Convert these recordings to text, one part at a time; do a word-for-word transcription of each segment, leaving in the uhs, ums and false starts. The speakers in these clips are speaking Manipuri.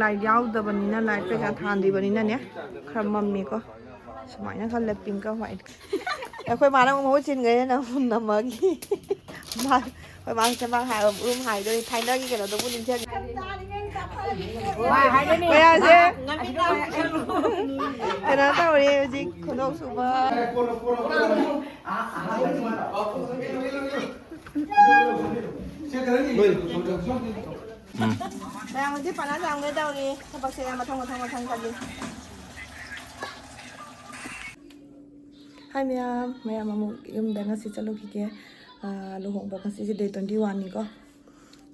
ꯂꯥꯏꯠ ꯌꯥꯎꯗꯕꯅꯤꯅ, ꯂꯥꯏꯠ ꯀꯩꯀꯥ ꯊꯥꯟꯗ꯭ꯔꯤꯕꯅꯤꯅꯅꯦ, ꯈꯔ ꯃꯝꯃꯤꯀꯣ꯫ ꯁꯨꯃꯥꯏꯅ ꯈꯜꯂꯦ, ꯄꯤꯡꯀ ꯋꯥꯏꯠ꯫ ꯑꯩꯈꯣꯏ ꯃꯥꯅ ꯑꯃꯨꯛ ꯃꯍꯨꯠ ꯁꯤꯟꯈ꯭ꯔꯦ, ꯅꯝ-, ꯅꯝꯃꯒꯤ꯫ ꯃꯥ-, ꯑꯩꯈꯣꯏ ꯃꯥ ꯍꯧꯖꯤꯛ ꯃꯥ ꯍꯥꯏ-, ꯔꯨꯝ ꯍꯥꯏꯗꯣꯏꯅꯤ, ꯊꯥꯏꯅꯒꯤ ꯀꯩꯅꯣꯗꯨꯕꯨ ꯅꯤꯡꯁꯤꯡꯉꯦ꯫ ꯃꯌꯥꯝꯁꯦ ꯀꯩꯅꯣ ꯇꯧꯔꯤ ꯍꯧꯖꯤꯛ, ꯈꯨꯗꯣꯡ ꯁꯨꯕ꯫ ꯃꯌꯥꯝ ꯍꯧꯖꯤꯛ ꯄꯅꯥ ꯆꯥꯝꯒꯦ ꯇꯧꯔꯤ꯫ ꯊꯕꯛꯁꯦ ꯃꯊꯪ ꯃꯊꯪ ꯃꯊꯪ ꯆꯠꯂꯤ꯫ ꯍꯥꯏ ꯃꯌꯥꯝ, ꯃꯌꯥꯝ ꯑꯃꯨꯛ ꯌꯨꯝꯗ ꯉꯁꯤ ꯆꯠꯂꯨꯈꯤꯒꯦ꯫ ꯑꯥ, ꯂꯨꯍꯣꯡꯕ ꯉꯁꯤꯁꯦ day twenty one ꯅꯤꯀꯣ꯫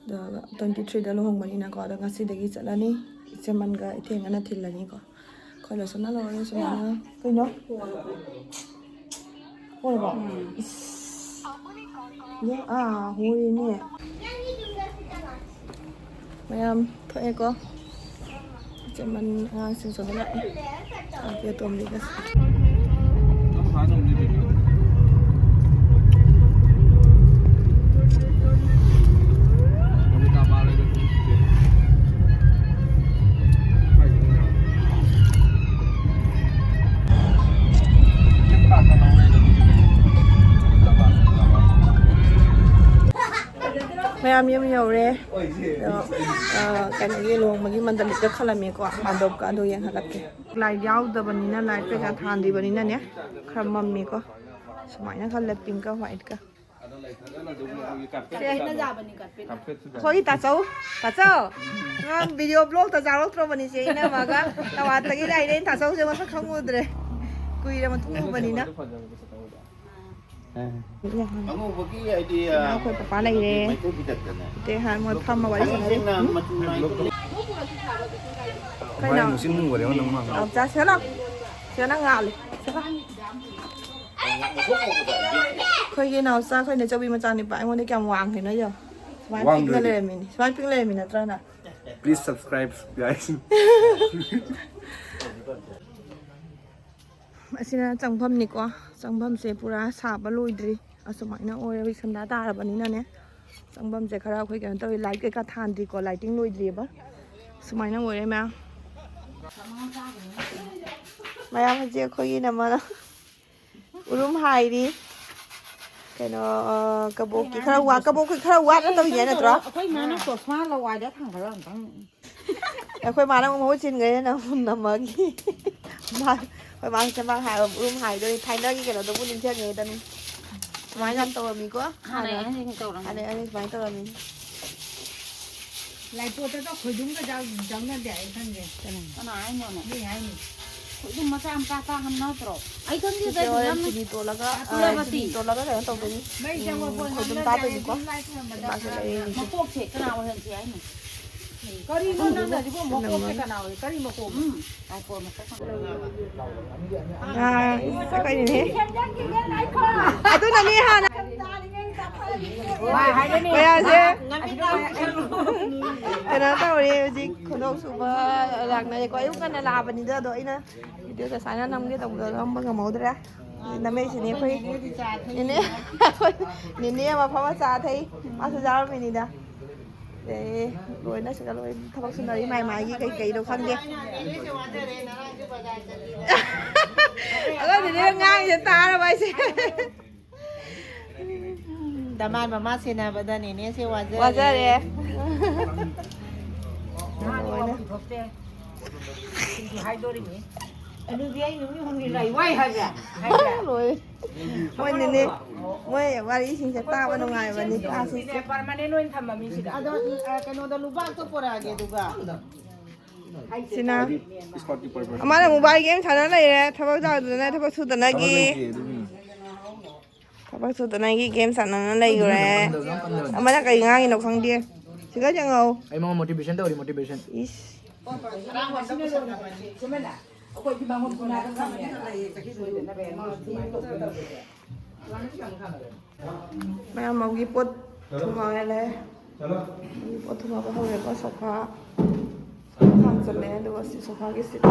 ꯑꯗꯣ twenty three ꯗ ꯂꯨꯍꯣꯡꯕꯅꯤꯅꯀꯣ, ꯑꯗꯣ ꯉꯁꯤꯗꯒꯤ ꯆꯠꯂꯅꯤ꯫ ꯏꯆꯦꯃꯟꯒ ꯏꯊꯦꯡꯒꯅ ꯊꯤꯜꯂꯅꯤꯀꯣ꯫ ꯑꯩꯈꯣꯏ ꯂꯣꯏꯁꯟꯅ ꯂꯣꯏꯔꯦ ꯁꯨꯃꯥꯏꯅ꯫ ꯀꯩꯅꯣ? ꯍꯣꯔꯕꯣ? ꯏꯁ꯫ ꯌꯦ-, ꯑꯥ, ꯍꯣꯔꯤꯅꯦ꯫ ꯃꯌꯥꯝ ꯊꯣꯛꯑꯦꯀꯣ꯫ ꯏꯆꯦꯃꯟ ꯑꯉꯥꯡꯁꯤꯡ ꯁꯣꯝꯗ ꯂꯥꯛꯑꯦ꯫ ꯑꯇꯣꯝꯕꯤꯒ꯫ ꯃꯌꯥꯝ ꯌꯨꯝ ꯌꯧꯔꯦ꯫ ꯑꯗꯣ, ꯑ, ꯀꯩꯅꯣꯒꯤ ꯂꯨꯍꯣꯡꯕꯒꯤ ꯃꯟꯗꯂꯤꯛꯇ ꯈꯜꯂꯝꯃꯦꯀꯣ, ꯃꯥꯟꯗꯣꯞꯀ ꯑꯗꯨ ꯌꯦꯡꯍꯜꯂꯛꯀꯦ꯫ ꯂꯥꯏꯠ ꯌꯥꯎꯗꯕꯅꯤꯅ, ꯂꯥꯏꯠ ꯀꯩꯀꯥ ꯊꯥꯟꯗ꯭ꯔꯤꯕꯅꯤꯅꯅꯦ, ꯈꯔ ꯃꯝꯃꯤꯀꯣ꯫ ꯁꯨꯃꯥꯏꯅ ꯈꯜꯂꯦ, ꯄꯤꯡꯀ ꯋꯥꯏꯠꯀ꯫ ꯑꯩꯈꯣꯏꯒꯤ ꯇꯥꯆꯧ, ꯇꯥꯆꯧ, ꯅꯪ video blog ꯇ ꯌꯥꯎꯔꯛꯇ꯭ꯔꯕꯅꯤ ꯆꯦ ꯏꯅꯝꯃꯒ꯫ ꯇꯋꯥꯠꯇꯒꯤ ꯂꯥꯛꯏꯅꯦ, ꯑꯩꯅ ꯇꯥꯆꯧꯁꯦ ꯃꯁꯛ ꯈꯪꯉꯨꯗ꯭ꯔꯦ꯫ ꯀꯨꯏꯔꯦ ꯃꯇꯨꯡ ꯎꯕꯅꯤꯅ꯫ ꯑꯉꯧꯕꯒꯤ ꯍꯥꯏꯗꯤ, ꯑꯩꯈꯣꯏ ꯄꯄꯥ ꯂꯩꯔꯦ꯫ ꯃꯩꯇꯩ ꯐꯤꯗꯛꯇꯅꯦ꯫ ꯏꯇꯩ ꯍꯥꯏ ꯃꯣꯏ ꯐꯝꯃ ꯋꯥꯔꯤ ꯁꯥꯟꯅꯔꯤ꯫ ꯃꯆꯨ ꯅꯥꯏꯗꯕ꯫ ꯀꯩꯅꯣ? ꯃꯥꯏ ꯃꯨꯁꯤꯟ ꯃꯨꯈꯔꯦ ꯅꯪ ꯃꯥꯡ꯫ ꯅꯥꯎꯆꯥ, ꯁꯤꯗ ꯂꯥꯎ꯫ ꯁꯤꯗ ꯅꯪ ꯉꯥꯜꯂꯦ꯫ ꯁꯤꯗ꯫ ꯑꯩꯈꯣꯏꯒꯤ ꯅꯥꯎꯆꯥ, ꯑꯩꯈꯣꯏ ꯅꯦꯆꯧꯕꯤ ꯃꯆꯥꯅꯤꯄꯥ ꯑꯩꯉꯣꯟꯗ ꯀꯌꯥꯝ ꯋꯥꯡꯈ꯭ꯔꯦꯅꯣ ꯌꯦꯡꯉꯣ꯫ ꯁꯨꯃꯥꯏꯅ ꯄꯤꯛꯅ ꯋꯥꯡꯗ꯭ꯔꯗꯤ꯫ ꯂꯩꯔꯝꯃꯤꯅꯤ꯫ ꯁꯨꯃꯥꯏꯅ ꯄꯤꯛꯅ ꯂꯩꯔꯝꯃꯤ ꯅꯠꯇ꯭ꯔꯥ ꯅꯪ? Please subscribe, guys. ꯑꯁꯤꯅ ꯆꯪꯐꯝꯅꯤꯀꯣ꯫ ꯆꯪꯐꯝꯁꯦ ꯄꯨꯔꯥ ꯁꯥꯕ ꯂꯣꯏꯗ꯭ꯔꯤ꯫ ꯑꯁꯨꯃꯥꯏꯅ ꯑꯣꯏꯔꯦ꯫ ꯍꯧꯖꯤꯛ ꯁꯟꯗꯥ ꯇꯥꯔꯕꯅꯤꯅꯅꯦ꯫ ꯆꯪꯐꯝꯁꯦ ꯈꯔ ꯑꯩꯈꯣꯏ ꯀꯩꯅꯣ ꯇꯧꯔꯤ꯫ ꯂꯥꯏꯠ ꯀꯩꯀꯥ ꯊꯥꯟꯗ꯭ꯔꯤꯀꯣ꯫ ꯂꯥꯏꯇꯤꯡ ꯂꯣꯏꯗ꯭ꯔꯤꯑꯕ꯫ ꯁꯨꯃꯥꯏꯅ ꯑꯣꯏꯔꯦ ꯃꯌꯥꯝ꯫ ꯃꯌꯥꯝ ꯍꯧꯖꯤꯛ ꯑꯩꯈꯣꯏꯒꯤ ꯅꯃꯅ ꯎꯔꯨꯝ ꯍꯥꯏꯔꯤ꯫ ꯀꯩꯅꯣ, ꯑ, ꯀꯕꯣꯛꯀꯤ ꯈꯔ ꯋꯥ-, ꯀꯕꯣꯛꯀꯤ ꯈꯔ ꯋꯥꯠꯅ ꯇꯧꯔꯤꯅꯦ ꯅꯠꯇ꯭ꯔꯣ? ꯑꯩꯈꯣꯏ ꯃꯥꯅ ꯆꯣꯁꯃꯥ ꯂꯋꯥꯏꯗ ꯊꯥꯡꯒꯠꯂꯣ ꯑꯝꯇꯪ꯫ ꯑꯩꯈꯣꯏ ꯃꯥꯅ ꯑꯃꯨꯛ ꯃꯍꯨꯠ ꯁꯤꯟꯈ꯭ꯔꯦ ꯅꯪ ꯅꯝꯃꯒꯤ꯫ ꯃꯥ, ꯑꯩꯈꯣꯏ ꯃꯥꯅ ꯆꯦꯕꯥꯡ ꯍꯥꯏ-, ꯎꯔꯨꯝ ꯍꯥꯏꯗꯣꯏꯅꯤ꯫ ꯊꯥꯏꯅꯒꯤ ꯀꯩꯅꯣꯗꯨꯕꯨ ꯅꯤꯡꯁꯤꯡꯉꯦꯗꯅꯤ꯫ ꯁꯨꯃꯥꯏꯅ ꯌꯥꯝ ꯇꯧꯔꯝꯃꯤꯀꯣ꯫ ꯍꯥꯟꯅ ꯍꯥꯟꯅ꯫ ꯑꯍꯟꯁꯤꯡ ꯇꯧꯔꯝꯃꯤ꯫ ꯍꯥꯟꯅ ꯑꯍꯟ ꯁꯨꯃꯥꯏꯅ ꯇꯧꯔꯝꯃꯤ꯫ ꯂꯥꯏꯄꯣꯠꯇꯒ ꯈꯣꯏꯗꯨꯝꯒ ꯆꯥꯎ-, ꯆꯥꯎꯅꯗꯦ ꯑꯩ ꯈꯪꯗꯦ꯫ ꯀꯅꯥ ꯍꯥꯏꯅꯣꯅꯦ? ꯃꯤ ꯍꯥꯏꯅꯤ꯫ ꯈꯣꯏꯗꯨꯝ ꯃꯆꯥ ꯃꯆꯥ ꯆꯥ ꯍꯥꯞꯅꯗ꯭ꯔꯣ? ꯑꯩ ꯈꯪꯗꯦꯗ, ꯁꯤꯁꯦ ꯍꯣꯔꯦꯟ ꯌꯥꯝꯅ ꯆꯤꯅꯤ ꯇꯣꯠꯂꯒ, ꯑ, ꯇꯨꯔꯕꯇꯤ꯫ ꯆꯤꯅꯤ ꯇꯣꯠꯂꯒ ꯀꯩꯅꯣ ꯇꯧꯗꯣꯏꯅꯤ꯫ ꯃꯩ ꯆꯪꯕ ꯎꯝ, ꯄꯣꯠ ꯈꯣꯏꯗꯨꯝ ꯉꯥꯡꯅꯗꯦ꯫ ꯇꯥꯗꯣꯏꯅꯤꯀꯣ꯫ ꯃꯥꯁꯦ ꯂꯩꯔꯤꯁꯦ꯫ ꯃꯀꯣꯛꯁꯦ ꯀꯅꯥ ꯑꯣꯏꯍꯟꯁꯦ ꯍꯥꯏꯅꯣ? ꯀꯔꯤꯅꯣ ꯅꯪꯅ ꯍꯧꯖꯤꯛꯐꯥꯎ ꯃꯀꯣꯛꯁꯦ ꯀꯅꯥ ꯑꯣꯏ-, ꯀꯔꯤ ꯃꯀꯣꯛꯅꯣ? ꯎꯝ, ꯂꯥꯏꯄꯣꯠ ꯃꯀꯣꯛ꯫ ꯑꯥ, ꯑꯩꯈꯣꯏꯅꯤꯅꯦ꯫ ꯑꯗꯨꯅꯅꯦ ꯍꯥꯟꯅ ꯃꯌꯥꯝꯁꯦ ꯀꯩꯅꯣ ꯇꯧꯔꯤ ꯍꯧꯖꯤꯛ, ꯈꯨꯗꯣꯡ ꯁꯨꯕ ꯂꯥꯛꯅꯔꯦꯀꯣ꯫ ꯑꯌꯨꯛ ꯉꯟꯅ ꯂꯥꯛꯑꯕꯅꯤꯗ, ꯑꯗꯣ ꯑꯩꯅ ꯚꯤꯗꯤꯑꯣ ꯉꯁꯥꯏꯅ ꯅꯝꯒꯦ ꯇꯧꯕꯗꯣ ꯅꯝꯕ ꯉꯝꯍꯧꯗ꯭ꯔꯦ꯫ ꯅꯝꯃꯛꯏꯁꯤꯅꯦ ꯑꯩꯈꯣꯏ ꯅꯦꯅꯦ, ꯑꯩꯈꯣꯏ ꯅꯦꯅꯦ ꯑꯃ ꯐꯝꯃ ꯆꯥ ꯊꯛꯏ, ꯃꯥꯁꯨ ꯌꯥꯎꯔꯝꯃꯤꯅꯤꯗ꯫ ꯑꯦ, ꯂꯣꯏꯅ ꯁꯤꯗ ꯂꯣꯏ ꯊꯕꯛ ꯁꯨꯅꯔꯤ, ꯃꯥꯏ ꯃꯥꯏꯒꯤ ꯀꯩ ꯀꯩꯅꯣ ꯈꯪꯗꯦ꯫ ꯑꯉꯥꯡꯁꯤꯅꯦ ꯉꯥꯡꯉꯤꯁꯦ ꯇꯥꯔꯕ ꯑꯩꯁꯦ꯫ ꯗꯃꯥꯟ ꯃꯃꯥ ꯁꯦꯟꯅꯕꯗ ꯅꯦꯅꯦꯁꯦ ꯋꯥꯖꯔꯦ꯫ ꯋꯥꯖꯔꯦ꯫ ꯂꯣꯏꯅ꯫ ꯍꯥꯏꯗꯣꯔꯤꯕꯅꯤ꯫ ꯑꯗꯨꯗꯤ ꯑꯩ ꯅꯨꯃꯤꯠ ꯍꯨꯝꯅꯤ ꯂꯩ ꯋꯥꯏ ꯍꯥꯏꯕ꯭ꯔꯥ? ꯍꯥꯏꯕ꯭ꯔꯥ? ꯂꯣꯏꯔꯦ꯫ ꯃꯣꯏꯅꯅꯦ, ꯃꯣꯏ ꯋꯥꯔꯤꯁꯤꯡꯁꯦ ꯇꯥꯕ ꯅꯨꯡꯉꯥꯏꯕꯅꯤ, ꯇꯥꯁꯤ꯫ ꯁꯤꯁꯦ permanent ꯑꯣꯏꯅ ꯊꯝꯃꯃꯤ ꯁꯤꯗ꯫ ꯑꯗꯣ, ꯑ, ꯀꯩꯅꯣꯗ ꯂꯨꯕꯥꯛꯇꯣ ꯄꯨꯔꯛꯑꯒꯦ ꯑꯗꯨꯒ꯫ ꯁꯤꯅ ꯑꯃꯅ mobile game ꯁꯥꯟꯅ ꯂꯩꯔꯦ, ꯊꯕꯛ ꯇꯧꯗꯅ, ꯊꯕꯛ ꯁꯨꯗꯅꯒꯤ꯫ ꯊꯕꯛ ꯁꯨꯗꯅꯒꯤ game ꯁꯥꯟꯅꯅ ꯂꯩꯈ꯭ꯔꯦ꯫ ꯑꯃꯅ ꯀꯩ ꯉꯥꯡꯉꯤꯅꯣ ꯈꯪꯗꯦ꯫ ꯁꯤꯒ ꯌꯦꯡꯉꯧ꯫ ꯑꯩ ꯃꯉꯣꯟ motivation ꯇꯧꯔꯤ, motivation꯫ ꯏꯁ꯫ ꯃꯌꯥꯝ ꯃꯧꯒꯤ ꯄꯣꯠ ꯊꯨꯒꯥꯏꯔꯦ꯫ ꯃꯧꯒꯤ ꯄꯣꯠ ꯊꯨꯒꯥꯏꯕ ꯍꯧꯔꯦꯀꯣ꯫ Sofa ꯊꯥꯡ ꯆꯠꯂꯦ, ꯑꯗꯨꯒ ꯁꯤ sofaꯒꯤ seat꯫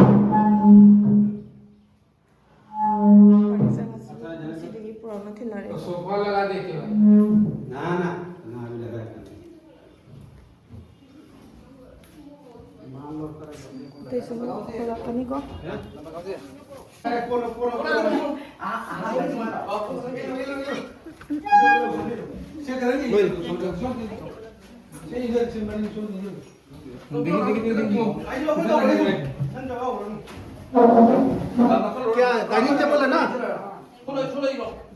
ꯐꯔꯅꯤꯆꯔ ꯉꯁꯤ, ꯉꯁꯤꯗꯒꯤ ꯄꯨꯔꯛꯅ ꯊꯤꯟꯅꯔꯦ꯫ Sofa लगा देते हैं। ना, ना, ना, अभी लगा है। ꯑꯇꯩꯁꯨ ꯑꯃꯨꯛ ꯍꯧꯔꯛꯀꯅꯤꯀꯣ꯫ क्या डाइनिंग टेबल है ना?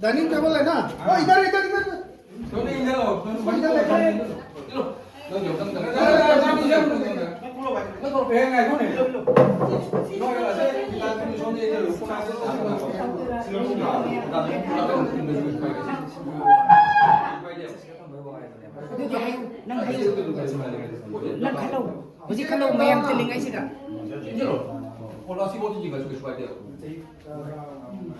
डाइनिंग टेबल है ना? ओ, इधर, इधर, इधर। ꯑꯗꯨꯗꯤ ꯍꯥꯏꯌꯨ, ꯅꯪ ꯍꯥꯏꯌꯨ꯫ ꯅꯪ ꯈꯜꯂꯣ꯫ ꯍꯧꯖꯤꯛ ꯈꯜꯂꯣ, ꯃꯌꯥꯝ ꯇꯤꯜꯂꯤꯉꯩꯁꯤꯗ꯫ ꯎꯝ꯫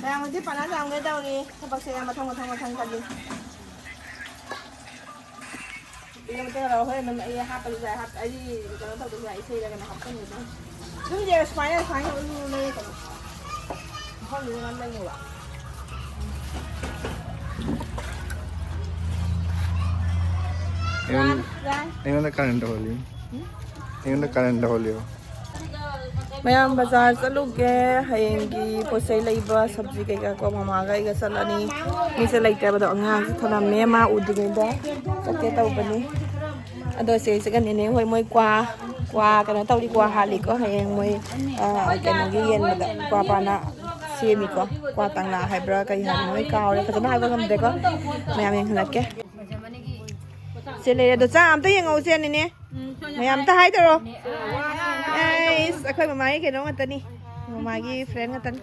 ꯃꯌꯥꯝ ꯍꯧꯖꯤꯛ ꯄꯥꯅ ꯆꯥꯝꯒꯦ ꯇꯧꯔꯤ꯫ ꯊꯕꯛꯁꯦ ꯃꯊꯪ ꯃꯊꯪ ꯃꯊꯪ ꯈꯜꯂꯤ꯫ ꯏꯌꯥ ꯃꯇꯦꯛ ꯈꯔ ꯍꯣꯔꯦꯟ ꯑꯗꯨꯝ ꯑꯩ ꯍꯥꯞꯄꯁꯨ ꯌꯥꯏ, ꯍꯥꯞ-, ꯑꯩ ꯀꯩꯅꯣ ꯇꯧꯗ꯭ꯔꯁꯨ ꯌꯥꯏ, ꯏꯁꯩꯗ ꯀꯩꯅꯣ ꯍꯥꯞꯆꯤꯟꯒꯦ ꯑꯗꯨꯝ꯫ ꯑꯗꯨꯝ ꯌꯦꯡꯉꯣ, ꯁꯨꯃꯥꯏꯅ, ꯁꯨꯃꯥꯏꯅ ꯑꯗꯨꯝ ꯂꯩꯔꯦ ꯀꯩꯅꯣ꯫ ꯃꯐꯝꯗꯨꯗ ꯉꯥꯛ ꯂꯩꯌꯣꯕ꯫ ꯑꯩꯉꯣꯟꯗ, ꯌꯥꯏ, ꯌꯥꯏ꯫ ꯑꯩꯉꯣꯟꯗ ꯀꯥꯔꯟ ꯇꯧꯍꯜꯂꯤ꯫ ꯎꯝ? ꯑꯩꯉꯣꯟꯗ ꯀꯥꯔꯟ ꯇꯧꯍꯜꯂꯤꯕ꯫ ꯃꯌꯥꯝ ꯕꯖꯥꯔ ꯆꯠꯂꯨꯒꯦ꯫ ꯍꯌꯦꯡꯒꯤ ꯄꯣꯠ ꯆꯩ ꯂꯩꯕ, ꯁꯕꯖꯤ ꯀꯩꯀꯥ ꯀꯣ, ꯃꯃꯥꯒ ꯑꯩꯒ ꯆꯠꯂꯅꯤ꯫ ꯃꯤꯁꯦ ꯂꯩꯇꯕꯗꯣ ꯑꯉꯥꯡꯁꯦ ꯊꯅꯝꯃꯦ, ꯃꯥ ꯎꯗ꯭ꯔꯤꯉꯩꯗ ꯆꯠꯀꯦ ꯇꯧꯕꯅꯤ꯫ ꯑꯗꯣ ꯁꯤꯁꯤꯒ ꯅꯦꯅꯦ ꯍꯣꯏ ꯃꯣꯏ ꯀ꯭ꯋꯥ, ꯀ꯭ꯋꯥ ꯀꯩꯅꯣ ꯇꯧꯔꯤ, ꯀ꯭ꯋꯥ ꯍꯥꯜꯂꯤꯀꯣ꯫ ꯍꯌꯦꯡ ꯃꯣꯏ, ꯑ, ꯀꯩꯅꯣꯒꯤ ꯌꯦꯟꯕꯗ ꯀ꯭ꯋꯥ ꯄꯥꯅ ꯁꯦꯝꯃꯤꯀꯣ꯫ ꯀ꯭ꯋꯥ ꯇꯪꯂꯥ ꯍꯥꯏꯕ꯭ꯔꯥ ꯀꯩ ꯍꯥꯏꯕꯅꯣ ꯑꯩ ꯀꯥꯎꯔꯦ, ꯐꯖꯅ ꯍꯥꯏꯕ ꯉꯝꯗ꯭ꯔꯦꯀꯣ꯫ ꯃꯌꯥꯝ ꯌꯦꯡꯍꯜꯂꯛꯀꯦ꯫ ꯁꯦ ꯂꯩꯔꯦ ꯑꯗꯣ, ꯆꯥ ꯑꯝꯇ ꯌꯦꯡꯉꯛꯎꯁꯦ ꯅꯦꯅꯦ꯫ ꯃꯌꯥꯝ ꯑꯝꯇ ꯍꯥꯏ ꯇꯧꯔꯣ꯫ ꯑꯩꯁ, ꯑꯩꯈꯣꯏ ꯃꯃꯥꯒꯤ ꯀꯩꯅꯣ ꯉꯥꯛꯇꯅꯤ, ꯃꯃꯥꯒꯤ ꯐ꯭ꯔꯦꯟ ꯉꯥꯛꯇꯅꯤ꯫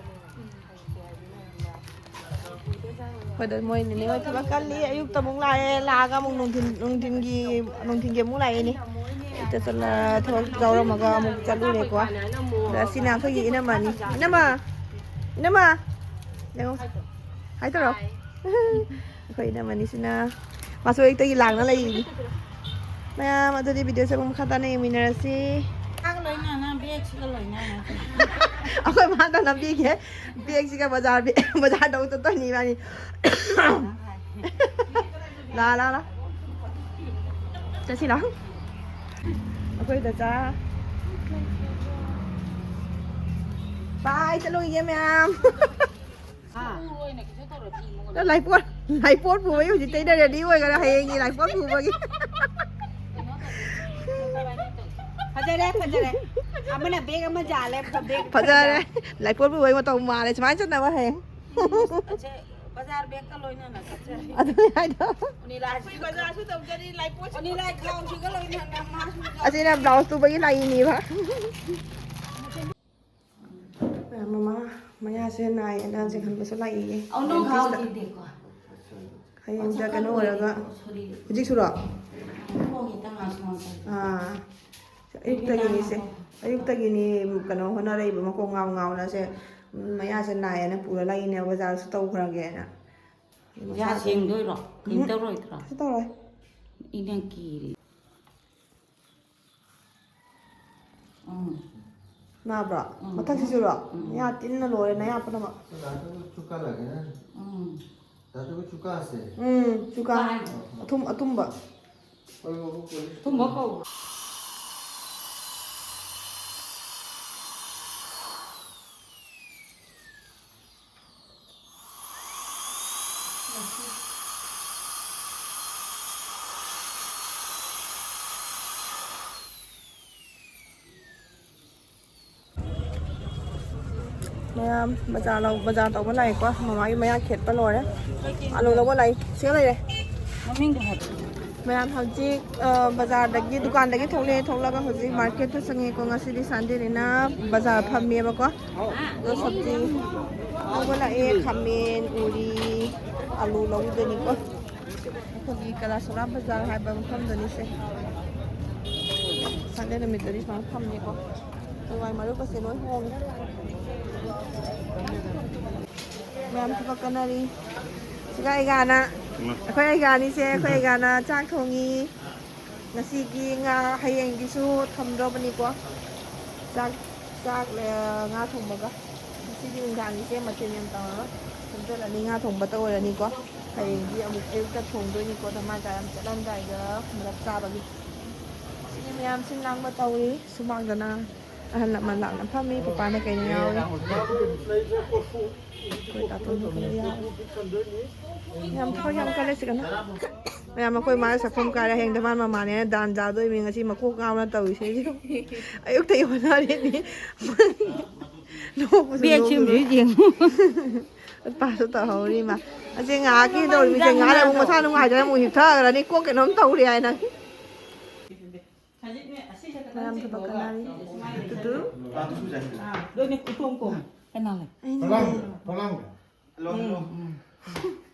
ꯑꯩꯈꯣꯏꯗ ꯃꯣꯏ ꯅꯦꯅꯦ ꯍꯣꯏ ꯊꯕꯛ ꯀꯜꯂꯤ꯫ ꯑꯌꯨꯛꯇ ꯑꯃꯨꯛ ꯂꯥꯛꯑꯦ, ꯂꯥꯛꯑꯒ ꯑꯃꯨꯛ ꯅꯨꯡꯊꯤꯟ, ꯅꯨꯡꯊꯤꯟꯒꯤ, ꯅꯨꯡꯊꯤꯟꯒꯤ ꯑꯃꯨꯛ ꯂꯥꯛꯑꯦꯅꯦ꯫ ꯍꯦꯛꯇ ꯆꯠꯂ ꯊꯕꯛ ꯌꯥꯎꯔꯝꯃꯒ ꯑꯃꯨꯛ ꯆꯠꯂꯨꯔꯦꯀꯣ꯫ ꯑꯗ ꯑꯁꯤꯅ ꯑꯩꯈꯣꯏꯒꯤ ꯏꯅꯝꯃꯅꯤ꯫ ꯏꯅꯝꯃ! ꯏꯅꯝꯃ! ꯌꯦꯡꯉꯣ꯫ ꯍꯥꯏ ꯇꯧꯔꯣ꯫ ꯑꯩꯈꯣꯏ ꯏꯅꯝꯃꯅꯤꯁꯤꯅ ꯃꯥꯁꯨ ꯑꯌꯨꯛꯇꯒꯤ ꯂꯥꯡꯅ ꯂꯩꯔꯤꯅꯤ꯫ ꯃꯌꯥꯝ ꯑꯗꯨꯗꯤ ꯚꯤꯗꯤꯑꯣꯁꯦ ꯑꯃꯨꯛ ꯃꯈꯥ ꯇꯥꯅ ꯌꯦꯡꯃꯤꯟꯅꯔꯁꯤ꯫ ꯑꯩꯈꯣꯏ ꯃꯥꯗ ꯅꯝꯕꯤꯒꯦ꯫ ꯕꯦꯒꯁꯤꯒ ꯕꯖꯥꯔ ꯕꯦ-, ꯕꯖꯥꯔ ꯇꯧ ꯆꯠꯇꯣꯏꯅꯤ ꯏꯕꯥꯅꯤ꯫ ꯂꯥ, ꯂꯥ, ꯂꯥ꯫ ꯆꯠꯁꯤ ꯂꯥꯎ꯫ ꯑꯩꯈꯣꯏ ꯗꯗꯥ꯫ ꯕꯥꯏ, ꯆꯠꯂꯨꯈꯤꯒꯦ ꯃꯌꯥꯝ꯫ ꯅꯪ ꯂꯥꯏꯄꯣꯠ, ꯂꯥꯏꯄꯣꯠ ꯄꯨꯕꯒꯤ ꯍꯧꯖꯤꯛ ꯇꯩꯅ ready ꯑꯣꯏꯈꯔꯦ ꯍꯌꯦꯡꯒꯤ ꯂꯥꯏꯄꯣꯠ ꯄꯨꯕꯒꯤ꯫ ꯐꯖꯔꯦ, ꯐꯖꯔꯦ꯫ ꯑꯃꯅ bag ꯑꯃ ꯌꯥꯜꯂꯦ, bag ꯐꯖꯔꯦ꯫ ꯂꯥꯏꯄꯣꯠ ꯄꯨꯕꯒꯤ ꯃꯇꯧ ꯃꯥꯜꯂꯦ꯫ ꯁꯨꯃꯥꯏꯅ ꯆꯠꯅꯕ ꯍꯌꯦꯡ꯫ ꯑꯁꯦ ꯕꯖꯥꯔ bagꯀ ꯂꯣꯏꯅꯅ ꯆꯠꯆꯔꯦ꯫ ꯑꯗꯨꯅꯦ ꯍꯥꯏꯗꯣ꯫ ꯑꯅꯤꯂꯥꯁꯤ ꯑꯩꯈꯣꯏ ꯕꯖꯥꯔꯁꯨ ꯇꯧꯖꯔꯤ, ꯂꯥꯏꯄꯣꯠꯁꯨ ꯑꯅꯤꯂꯥ ꯈꯥꯎꯁꯤꯒ ꯂꯣꯏꯅꯅ ꯃꯥꯁꯨ ꯑꯁꯤꯅ blouse ꯇꯨꯕꯒꯤ ꯂꯥꯏꯅꯦꯕ꯫ ꯃꯃꯥ ꯃꯌꯥꯁꯦ ꯅꯥꯏꯌꯦꯅ ꯆꯤꯡꯍꯟꯕꯁꯨ ꯂꯥꯛꯏꯌꯦ꯫ ꯑꯧ, ꯅꯣꯡ dentistꯇ꯫ ꯈꯥꯎꯁꯤꯗꯤꯀꯣ꯫ ꯍꯌꯦꯡꯁꯦ ꯀꯩꯅꯣ ꯑꯣꯏꯔꯒ, ꯍꯧꯖꯤꯛꯁꯨꯔꯣ? ꯈꯣꯡꯒꯤ ꯇꯉꯥꯏ ꯁꯨꯃꯥꯏꯅ ꯇꯧꯋꯤ꯫ ꯑꯥ, ꯑꯌꯨꯛꯇꯒꯤꯅꯤꯁꯦ, ꯑꯌꯨꯛꯇꯒꯤꯅꯤ ꯀꯩꯅꯣ ꯍꯣꯠꯅꯔꯛꯏꯕ, ꯃꯀꯣꯡ ꯉꯥꯎ ꯉꯥꯎꯅꯁꯦ, ꯎꯝ, ꯃꯌꯥꯁꯦ ꯅꯥꯏꯌꯦꯅ ꯄꯨꯔ ꯂꯥꯛꯏꯅꯦ, ꯕꯖꯥꯔꯁꯨ ꯇꯧꯈ꯭ꯔꯒꯦꯅ꯫ ꯌꯥ ꯁꯦꯡꯗꯣꯏꯔꯣ? Clean ꯎꯝ, ꯇꯧꯔꯣꯏꯗ꯭ꯔꯣ? ꯀꯩꯁꯨ ꯇꯧꯔꯣꯏ꯫ ꯏꯅ ꯀꯤꯔꯦ꯫ ꯎꯝ꯫ ꯅꯥꯕ꯭ꯔꯣ? ꯎꯝ꯫ ꯃꯊꯛꯁꯤꯁꯨꯔꯣ? ꯎꯝ꯫ ꯌꯥ ꯇꯤꯟꯅ ꯂꯣꯏꯔꯦ ꯅꯌꯥ ꯄꯨꯝꯅꯃꯛ꯫ दांतों को चूका लगे ना? ꯎꯝ꯫ दांतों को चूका से? ꯎꯝ, ꯆꯨꯀꯥ꯫ ꯆꯨꯀꯥ ꯍꯥꯏꯅꯣ? ꯑꯊꯨꯝ, ꯑꯊꯨꯝꯕ꯫ ꯑꯊꯨꯝꯕ ꯀꯧꯕ꯭ꯔꯣ? ꯃꯌꯥꯝ ꯕꯖꯥꯔ ꯂꯧ-, ꯕꯖꯥꯔ ꯇꯧꯕ ꯂꯥꯛꯑꯦꯀꯣ꯫ ꯃꯃꯥꯒꯤ ꯃꯌꯥ ꯈꯦꯠꯄ ꯂꯣꯏꯔꯦ꯫ ꯑꯂꯨ ꯂꯧꯕ ꯂꯥꯛꯏ꯫ ꯁꯤꯒ ꯂꯩꯔꯦ꯫ ꯃꯃꯤꯡꯗꯣ ꯍꯥꯏꯕ꯫ ꯃꯌꯥꯝ ꯍꯧꯖꯤꯛ, ꯑ, ꯕꯖꯥꯔꯗꯒꯤ, ꯗꯨꯀꯥꯟꯗꯒꯤ ꯊꯣꯛꯂꯛꯑꯦ꯫ ꯊꯣꯛꯂꯛꯑꯒ ꯍꯧꯖꯤꯛ marketꯇ ꯆꯪꯉꯦꯀꯣ꯫ ꯉꯁꯤꯗꯤ Sundayꯅꯤꯅ ꯕꯖꯥꯔ ꯐꯝꯃꯦꯕꯀꯣ꯫ ꯑꯗꯣ ꯁꯕꯖꯤ ꯂꯧꯕ ꯂꯥꯛꯑꯦ꯫ ꯈꯥꯃꯦꯟ, ꯎꯔꯤ, ꯑꯂꯨ ꯂꯧꯗꯣꯏꯅꯤꯀꯣ꯫ ꯑꯩꯈꯣꯏꯒꯤ ꯀꯂꯥꯁꯣꯔꯥ ꯕꯖꯥꯔ ꯍꯥꯏꯕ ꯃꯐꯝꯗꯅꯤꯁꯦ꯫ Sunday ꯅꯨꯃꯤꯠꯇꯗꯤ ꯁꯨꯃꯥꯏꯅ ꯐꯝꯅꯤꯀꯣ꯫ ꯍꯋꯥꯏ ꯃꯔꯨꯒꯁꯦ ꯂꯣꯏ ꯍꯣꯡꯉꯦ꯫ ꯃꯌꯥꯝ ꯊꯕꯛ ꯀꯟꯅꯔꯤ꯫ ꯁꯤꯒ ꯑꯩꯒꯥꯅ, ꯑꯩꯈꯣꯏ ꯑꯩꯒꯥꯅꯤꯁꯦ, ꯑꯩꯈꯣꯏ ꯑꯩꯒꯥꯅ ꯆꯥꯛ ꯊꯣꯡꯉꯤ꯫ ꯉꯁꯤꯒꯤ ꯉꯥ, ꯍꯌꯦꯡꯒꯤꯁꯨ ꯊꯝꯗ꯭ꯔꯣꯕꯅꯤꯀꯣ꯫ ꯆꯥꯛ ꯆꯥꯛ ꯉꯥ ꯊꯣꯡꯕꯒ꯫ ꯉꯁꯤꯗꯤ ꯅꯨꯡꯗꯥꯡꯒꯤꯁꯦ ꯃꯊꯦꯜ ꯌꯥꯝ ꯇꯧꯔꯔꯣꯏ꯫ ꯁꯦꯝꯖꯜꯂꯅꯤ, ꯉꯥ ꯊꯣꯡꯕ ꯇꯧꯔꯅꯤꯀꯣ꯫ ꯍꯌꯦꯡꯗꯤ ꯑꯃꯨꯛ ꯑꯌꯨꯛꯇ ꯊꯣꯡꯗꯣꯏꯅꯤꯀꯣ, ꯙꯃꯥꯟ ꯆꯥ ꯌꯥꯝ ꯆꯠꯂꯝꯗꯥꯏꯗ ꯃꯔꯛ ꯆꯥꯕꯒꯤ꯫ ꯁꯤꯒꯤ ꯃꯌꯥꯝꯁꯤ ꯂꯥꯡꯕ ꯇꯧꯔꯤ꯫ ꯁꯨꯃꯥꯡꯗꯅ ꯑꯍꯜ ꯂꯃꯟ ꯂꯥꯛꯅ ꯐꯝꯃꯤ꯫ ꯄꯄꯥꯅ ꯀꯩꯅꯣ ꯌꯥꯎꯔꯤ꯫ ꯑꯩꯈꯣꯏ ꯇꯥꯇꯣꯟ ꯃꯈꯣꯏ ꯌꯥꯎꯔꯤ꯫ ꯌꯥꯝ ꯊꯕꯛ ꯌꯥꯝ ꯀꯜꯂꯦ ꯁꯤꯗꯅ꯫ ꯃꯌꯥꯝ ꯑꯩꯈꯣꯏ ꯃꯥꯅ ꯁꯛꯐꯝ ꯀꯥꯏꯔꯦ꯫ ꯍꯌꯦꯡ ꯙꯃꯥꯟ ꯃꯃꯥꯟꯅꯦꯅ ꯗꯥꯟ ꯆꯥꯗꯣꯏꯃꯤ꯫ ꯉꯁꯤ ꯃꯀꯣꯛ ꯉꯥꯎꯅ ꯇꯧꯔꯤꯁꯦ꯫ ꯑꯌꯨꯛꯇꯒꯤ ꯍꯣꯠꯅꯔꯤꯅꯤ꯫ ꯅꯣꯛꯄꯁꯨ ꯕꯦꯒ ꯅꯣꯛꯄꯗꯣ꯫ ꯁꯦꯝꯗ꯭ꯔꯤ ꯌꯦꯡꯉꯨ꯫ ꯎꯠꯄꯥꯁꯨ ꯇꯧꯍꯧꯔꯤ ꯃꯥ꯫ ꯑꯁꯤ ꯉꯥꯏꯍꯥꯛꯀꯤ ꯇꯧꯔꯤꯃꯤꯁꯦ꯫ ꯉꯥꯏꯍꯥꯛ ꯂꯩꯔ ꯑꯃꯨꯛ ꯃꯁꯥ ꯅꯨꯡꯉꯥꯏꯇꯅ ꯑꯃꯨꯛ ꯍꯤꯞꯊꯈ꯭ꯔꯅꯤ꯫ ꯀꯣꯛ ꯀꯩꯅꯣꯝ ꯇꯧꯔꯦ ꯍꯥꯏꯅ꯫ ꯃꯌꯥꯝ ꯊꯕꯛ ꯀꯟꯅꯔꯤ꯫ ꯇꯨꯇꯨ꯫ ꯑꯥ, ꯂꯣꯏꯅ ꯏꯀꯣꯝ ꯀꯣꯝ꯫ ꯀꯅꯥ ꯂꯩ? ꯑꯩꯅ ꯐꯂꯥꯡ, ꯂꯩ꯫ ꯐꯂꯥꯡ꯫ Hello, hello. ꯎꯝ, ꯎꯝ꯫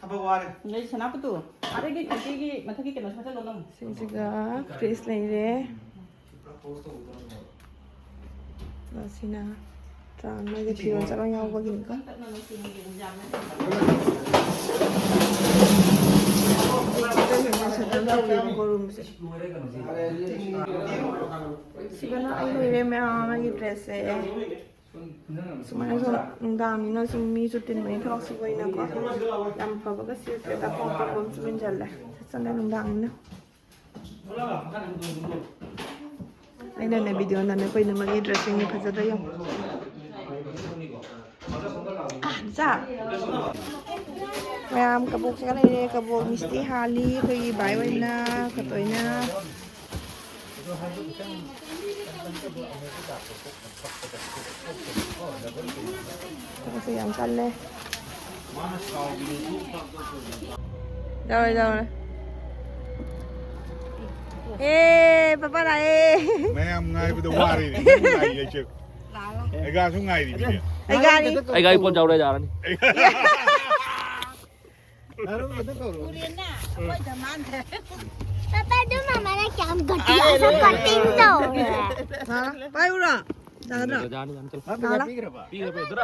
ꯊꯕꯛ ꯋꯥꯔꯦ꯫ ꯅꯣꯏ ꯁꯅꯥꯄꯨꯇꯨ, ꯑꯥꯗꯒꯤ ꯈꯨꯟꯇꯤꯒꯤ ꯃꯊꯛꯀꯤ ꯀꯩꯅꯣ ꯁꯠꯆꯜꯂꯣ ꯅꯪ꯫ ꯁꯤꯁꯤꯒ ꯐ꯭ꯔꯤꯖ ꯂꯩꯔꯦ꯫ ꯑꯁꯤꯅ ꯇ꯭ꯔꯥꯡ ꯅꯣꯏꯒꯤ ꯐꯤꯔꯣꯜ ꯆꯠꯂꯣ ꯌꯥꯎꯕꯒꯤꯅꯤꯀꯣ꯫ ꯇꯞꯅ ꯅꯨꯡꯁꯤ ꯅꯨꯡꯁꯤ ꯎꯟꯖꯥꯝꯅ ꯁꯤꯒꯅ ꯑꯩ ꯂꯣꯏꯔꯦ ꯃꯌꯥꯝ ꯑꯃꯒꯤ ꯗ꯭ꯔꯦꯁꯁꯦ꯫ ꯁꯨꯃꯥꯏꯅ ꯁꯨꯝ ꯅꯨꯡꯗꯥꯡꯅꯤꯅ ꯁꯨꯝ ꯃꯤꯁꯨ ꯇꯤꯟꯕꯅꯤ, ꯊꯕꯛ ꯁꯨꯕꯅꯤꯅꯀꯣ꯫ ꯌꯥꯝ ꯐꯕꯒ ꯁꯦꯠꯇ꯭ꯔꯦ, ꯇꯥꯛꯐꯝ ꯇꯝꯐꯝ ꯁꯨꯝ ꯏꯟꯁꯤꯜꯂꯦ꯫ ꯆꯠꯆꯜꯂꯦ ꯅꯨꯡꯗꯥꯡꯅꯤꯅ꯫ ꯑꯩꯅꯅꯦ ꯚꯤꯗꯤꯑꯣ ꯅꯝꯃꯦ ꯑꯩꯈꯣꯏ ꯏꯅꯝꯃꯒꯤ ꯗ꯭ꯔꯦꯁꯁꯤꯡꯁꯦ ꯐꯖꯗ꯭ꯔꯥ ꯌꯦꯡꯉꯣ꯫ ꯆꯥ꯫ ꯃꯌꯥꯝ ꯀꯕꯣꯛꯁꯤꯒ ꯂꯩꯔꯦ꯫ ꯀꯕꯣꯛ ꯃꯤꯁꯇꯤ ꯍꯥꯜꯂꯤ ꯑꯩꯈꯣꯏꯒꯤ ꯕꯥꯏ ꯑꯣꯏꯅ, ꯀꯇꯣꯏꯅ꯫ ꯊꯕꯛꯁꯦ ꯌꯥꯝ ꯀꯜꯂꯦ꯫ ꯌꯥꯎꯔꯦ, ꯌꯥꯎꯔꯦ꯫ ꯑꯦ, ꯄꯄꯥ ꯂꯥꯛꯑꯦ꯫ ꯃꯌꯥꯝ ꯉꯥꯏꯕꯗ ꯋꯥꯔꯦꯅꯦ꯫ ꯅꯪ ꯉꯥꯏ ꯂꯩꯁꯦ꯫ ꯑꯩꯒꯥꯁꯨ ꯉꯥꯏꯔꯤꯕꯅꯦ꯫ ꯑꯩꯒꯥꯅꯤ꯫ ꯑꯩꯒꯥ ꯄꯣꯠ ꯌꯥꯎꯔ ꯌꯥꯔꯅꯤ꯫ ꯄꯄꯥ, ꯑꯗꯨ ꯃꯃꯥꯅ ꯀꯌꯥꯝ ꯒꯇꯤ ꯑꯁꯨꯛ ꯀꯇꯤꯡ ꯇꯧꯔꯦ꯫ ꯍꯥ? ꯄꯥꯏꯌꯨꯔꯥ? ꯌꯥꯒꯗ꯭ꯔꯥ? ꯌꯥꯔꯅꯤ, ꯌꯥꯔꯅꯤ, ꯆꯠꯂꯣ꯫ ꯂꯥꯛꯑꯣ, ꯂꯥꯛꯑꯣ꯫ ꯄꯤꯈ꯭ꯔꯕ? ꯄꯤꯈ꯭ꯔꯦ, ꯄꯤꯈ꯭ꯔꯦ꯫